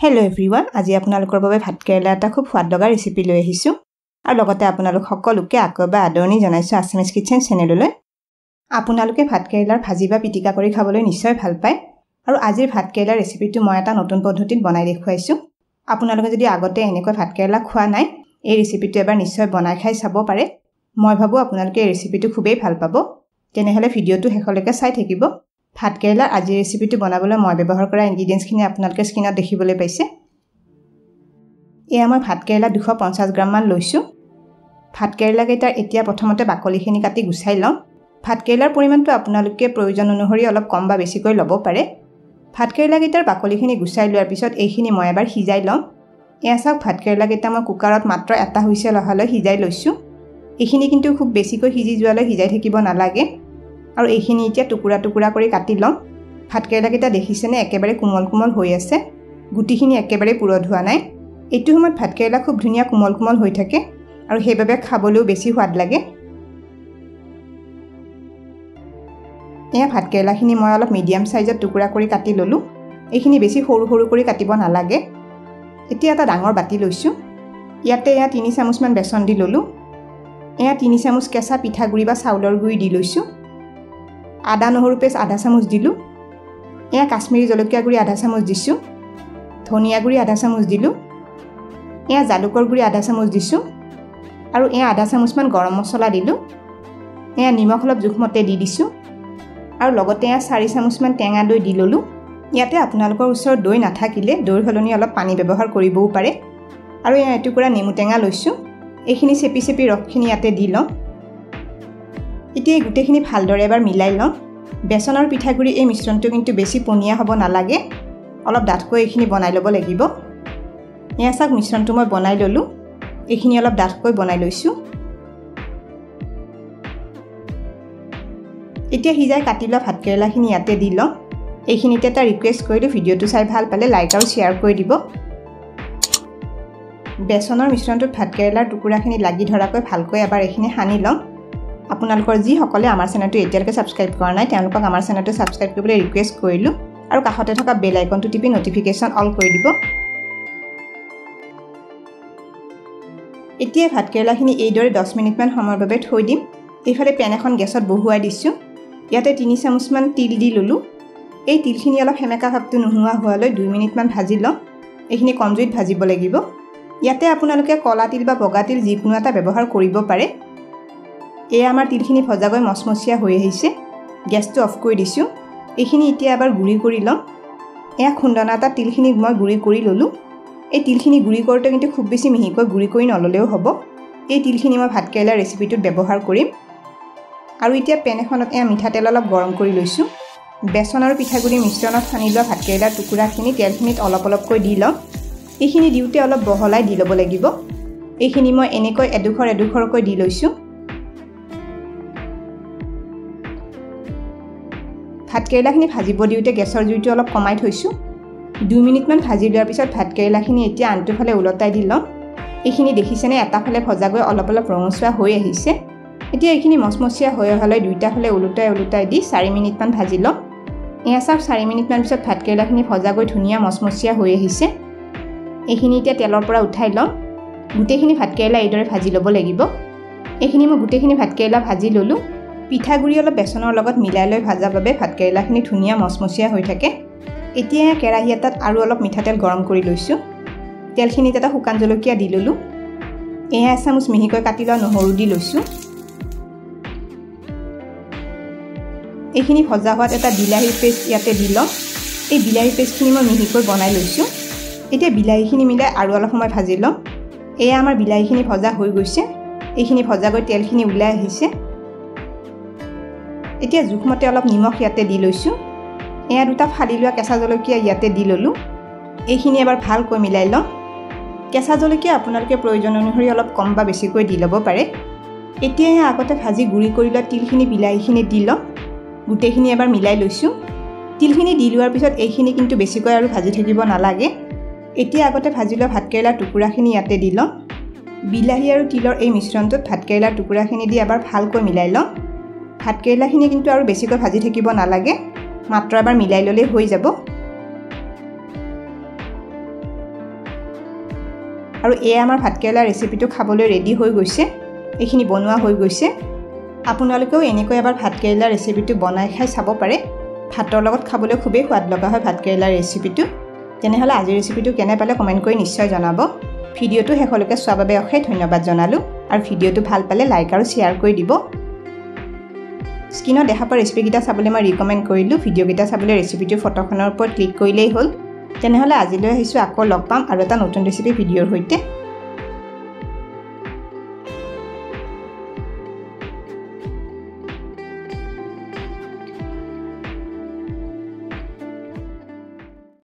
Hello' everyone, আজি আপোনালোকৰ বাবে ভাতকেৰেলা এটা খুব সোৱাদ লগা ৰেচিপি লৈ আহিছোঁ আৰু লগতে আপোনালোক সকলোকে আকৌ এবাৰ আদৰণি জনাইছোঁ আছামিজ কিটচেন চেনেললৈ। আপোনালোকে ভাতকেৰেলাৰ ভাজি বা পিটিকা কৰি খাবলৈ নিশ্চয় ভাল পায় আৰু আজিৰ ভাতকেৰেলাৰ ৰেচিপিটো মই এটা নতুন পদ্ধতিত বনাই দেখুৱাইছোঁ। আপোনালোকে যদি আগতে এনেকৈ ভাতকেৰেলা খোৱা নাই, এই ৰেচিপিটো এবাৰ নিশ্চয় বনাই খাই চাব পাৰে। মই ভাবোঁ আপোনালোকে এই ৰেচিপিটো খুবেই ভাল পাব। তেনেহ'লে ভিডিঅ'টো শেষলৈকে চাই থাকিব। ভাতকেৰেলাৰ আজিৰ ৰেচিপিটো বনাবলৈ মই ব্যৱহাৰ কৰা ইনগ্ৰিডিয়েণ্টছখিনি আপোনালোকে স্ক্ৰীণত দেখিবলৈ পাইছে। এয়া মই ভাতকেৰেলা 250 গ্ৰামমান লৈছোঁ। ভাতকেৰেলাকেইটাৰ এতিয়া প্ৰথমতে বাকলিখিনি কাটি গুচাই লওঁ। ভাতকেৰেলাৰ পৰিমাণটো আপোনালোকে প্ৰয়োজন অনুসৰি অলপ কম বা বেছিকৈ ল'ব পাৰে। ভাতকেৰেলাকেইটাৰ বাকলিখিনি গুচাই লোৱাৰ পিছত এইখিনি মই এবাৰ সিজাই ল'ম। এয়া চাওক, ভাতকেৰেলাকেইটা মই কুকাৰত মাত্ৰ এটা হুইচেল অহালৈ সিজাই লৈছোঁ। এইখিনি কিন্তু খুব বেছিকৈ সিজি যোৱালৈ সিজাই থাকিব নালাগে। আৰু এইখিনি এতিয়া টুকুৰা টুকুৰা কৰি কাটি ল'ম। ভাতকেৰেলাকেইটা দেখিছেনে, একেবাৰে কোমল কোমল হৈ আছে, গুটিখিনি একেবাৰে পুৰঠ হোৱা নাই। এইটো সময়ত ভাতকেৰেলা খুব ধুনীয়া কোমল কোমল হৈ থাকে আৰু সেইবাবে খাবলৈও বেছি সোৱাদ লাগে। এয়া ভাতকেৰেলাখিনি মই অলপ মিডিয়াম চাইজত টুকুৰা কৰি কাটি ল'লোঁ। এইখিনি বেছি সৰু সৰু কৰি কাটিব নালাগে। এতিয়া এটা ডাঙৰ বাতি লৈছোঁ। ইয়াতে এয়া 3 চামুচমান বেচন দি ল'লোঁ। এয়া 3 চামুচ কেঁচা পিঠাগুড়ি বা চাউলৰ গুড়ি দি লৈছোঁ। আদা নহৰু পেষ্ট আধা চামুচ দিলোঁ। এয়া কাশ্মীৰী জলকীয়া গুড়ি আধা চামুচ দিছোঁ। ধনিয়া গুড়ি আধা চামুচ দিলোঁ। এয়া জালুকৰ গুড়ি আধা চামুচ দিছোঁ আৰু এয়া আধা চামুচমান গৰম মছলা দিলোঁ। এয়া নিমখ অলপ জোখমতে দি দিছোঁ আৰু লগতে এয়া 4 চামুচমান টেঙা দৈ দি ল'লোঁ। ইয়াতে আপোনালোকৰ ওচৰত দৈ নাথাকিলে দৈৰ সলনি অলপ পানী ব্যৱহাৰ কৰিবও পাৰে। আৰু এয়া এটুকুৰা নেমু টেঙা লৈছোঁ। এইখিনি চেপি চেপি ৰসখিনি ইয়াতে দি লওঁ। এতিয়া এই গোটেইখিনি ভালদৰে এবাৰ মিলাই লওঁ। বেচন আৰু পিঠাগুড়ি এই মিশ্ৰণটো কিন্তু বেছি পনীয়া হ'ব নালাগে, অলপ ডাঠকৈ এইখিনি বনাই ল'ব লাগিব। এয়া চাওক, মিশ্ৰণটো মই বনাই ল'লোঁ। এইখিনি অলপ ডাঠকৈ বনাই লৈছোঁ। এতিয়া সিজাই কাটি লোৱা ভাতকেৰেলাখিনি ইয়াতে দি লওঁ। এইখিনিতে এটা ৰিকুৱেষ্ট কৰিলোঁ, ভিডিঅ'টো চাই ভাল পালে লাইক আৰু শ্বেয়াৰ কৰি দিব। বেচনৰ মিশ্ৰণটোত ভাতকেৰেলাৰ টুকুৰাখিনি লাগি ধৰাকৈ ভালকৈ এবাৰ এইখিনি সানি লওঁ। আপোনালোকৰ যিসকলে আমাৰ চেনেলটো এতিয়ালৈকে ছাবস্ক্ৰাইব কৰা নাই, তেওঁলোকক আমাৰ চেনেলটো ছাবস্ক্ৰাইব কৰিবলৈ ৰিকুৱেষ্ট কৰিলোঁ আৰু কাষতে থকা বেল আইকনটো টিপি ন'টিফিকেশ্যন অল কৰি দিব। এতিয়া ভাতকেৰেলাখিনি এইদৰে 10 মিনিটমান সময়ৰ বাবে থৈ দিম। এইফালে পেন এখন গেছত বহুৱাই দিছোঁ। ইয়াতে 3 চামুচমান তিল দি ল'লোঁ। এই তিলখিনি অলপ সেমেকা ভাৱটো নোহোৱা হোৱালৈ 2 মিনিটমান ভাজি লওঁ। এইখিনি কম জুইত ভাজিব লাগিব। ইয়াতে আপোনালোকে ক'লা তিল বা বগা তিল যিকোনো এটা ব্যৱহাৰ কৰিব পাৰে। এয়া আমাৰ তিলখিনি ভজাগৈ মচমচীয়া হৈ আহিছে। গেছটো অফ কৰি দিছোঁ। এইখিনি এতিয়া এবাৰ গুড়ি কৰি ল'ম। এয়া খুন্দনা এটা তিলখিনি মই গুড়ি কৰি ল'লোঁ। এই তিলখিনি গুড়ি কৰোঁতে কিন্তু খুব বেছি মিহিকৈ গুড়ি কৰি নল'লেও হ'ব। এই তিলখিনি মই ভাতকেৰেলাৰ ৰেচিপিটোত ব্যৱহাৰ কৰিম। আৰু এতিয়া পেন এখনত এয়া মিঠাতেল অলপ গৰম কৰি লৈছোঁ। বেচন আৰু পিঠাগুড়ি মিশ্ৰণত সানি লোৱা ভাতকেৰেলাৰ টুকুৰাখিনি তেলখিনিত অলপ অলপকৈ দি ল'ম। এইখিনি দিওঁতে অলপ বহলাই দি ল'ব লাগিব। এইখিনি মই এনেকৈ এডোখৰ এডোখৰকৈ দি লৈছোঁ। ভাতকেৰেলাখিনি ভাজিব দিওঁতে গেছৰ জুইটো অলপ কমাই থৈছোঁ। 2 মিনিটমান ভাজি লোৱাৰ পিছত ভাতকেৰেলাখিনি এতিয়া আনটো ফালে ওলটাই দি ল'ম। এইখিনি দেখিছেনে, এটা ফালে ভজাগৈ অলপ অলপ ৰঙচুৱা হৈ আহিছে। এতিয়া এইখিনি মচমচীয়া হৈ অহালৈ দুইটা ফালে ওলোটাই ওলোটাই দি 4 মিনিটমান ভাজি ল'ম। এয়া চাওক, 4 মিনিটমান পিছত ভাতকেৰেলাখিনি ভজাগৈ ধুনীয়া মচমচীয়া হৈ আহিছে। এইখিনি এতিয়া তেলৰ পৰা উঠাই ল'ম। গোটেইখিনি ভাতকেৰেলা এইদৰে ভাজি ল'ব লাগিব। এইখিনি মই গোটেইখিনি ভাতকেৰেলা ভাজি ল'লোঁ। পিঠাগুড়ি অলপ বেচনৰ লগত মিলাই লৈ ভাজাৰ বাবে ভাতকেৰেলাখিনি ধুনীয়া মচমচীয়া হৈ থাকে। এতিয়া কেৰাহী এটাত আৰু অলপ মিঠাতেল গৰম কৰি লৈছোঁ। তেলখিনিত এটা শুকান জলকীয়া দি ল'লোঁ। এয়া এচামুচ মিহিকৈ কাটি লোৱা নহৰু দি লৈছোঁ। এইখিনি ভজা হোৱাত এটা বিলাহীৰ পেষ্ট ইয়াতে দি ল'ম। এই বিলাহী পেষ্টখিনি মই মিহিকৈ বনাই লৈছোঁ। এতিয়া বিলাহীখিনি মিলাই আৰু অলপ সময় ভাজি ল'ম। এয়া আমাৰ বিলাহীখিনি ভজা হৈ গৈছে। এইখিনি ভজা গৈ তেলখিনি ওলাই আহিছে। এতিয়া জোখমতে অলপ নিমখ ইয়াতে দি লৈছোঁ। এয়া দুটা ফালি লোৱা কেঁচা জলকীয়া ইয়াতে দি ল'লোঁ। এইখিনি এবাৰ ভালকৈ মিলাই ল'ম। কেঁচা জলকীয়া আপোনালোকে প্ৰয়োজন অনুসৰি অলপ কম বা বেছিকৈ দি ল'ব পাৰে। এতিয়া এয়া আগতে ভাজি গুড়ি কৰি লোৱা তিলখিনি বিলাহীখিনি দি ল'ম। গোটেইখিনি এবাৰ মিলাই লৈছোঁ। তিলখিনি দি লোৱাৰ পিছত এইখিনি কিন্তু বেছিকৈ আৰু ভাজি থাকিব নালাগে। এতিয়া আগতে ভাজি লোৱা ভাতকেৰেলাৰ টুকুৰাখিনি ইয়াতে দি ল'ম। বিলাহী আৰু তিলৰ এই মিশ্ৰণটোত ভাতকেৰেলাৰ টুকুৰাখিনি দি এবাৰ ভালকৈ মিলাই ল'ম। ভাতকেৰেলাখিনি কিন্তু আৰু বেছিকৈ ভাজি থাকিব নালাগে, মাত্ৰ এবাৰ মিলাই ল'লেই হৈ যাব। আৰু এয়া আমাৰ ভাতকেৰেলা ৰেচিপিটো খাবলৈ ৰেডি হৈ গৈছে। এইখিনি বনোৱা হৈ গৈছে। আপোনালোকেও এনেকৈ এবাৰ ভাতকেৰেলা ৰেচিপিটো বনাই খাই চাব পাৰে। ভাতৰ লগত খাবলৈ খুবেই সোৱাদ লগা হয় ভাতকেৰেলাৰ ৰেচিপিটো। তেনেহ'লে আজিৰ ৰেচিপিটো কেনে পালে কমেণ্ট কৰি নিশ্চয় জনাব। ভিডিঅ'টো শেষলৈকে চোৱাৰ বাবে অশেষ ধন্যবাদ জনালোঁ আৰু ভিডিঅ'টো ভাল পালে লাইক আৰু শ্বেয়াৰ কৰি দিব। স্ক্ৰীণত দেখা পোৱা ৰেচিপিকেইটা চাবলৈ মই ৰিকমেণ্ড কৰিলোঁ। ভিডিঅ'কেইটা চাবলৈ ৰেচিপিটোৰ ফটোখনৰ ওপৰত ক্লিক কৰিলেই হ'ল। তেনেহ'লে আজিলৈ আহিছোঁ, আকৌ লগ পাম আৰু এটা নতুন ৰেচিপি ভিডিঅ'ৰ সৈতে।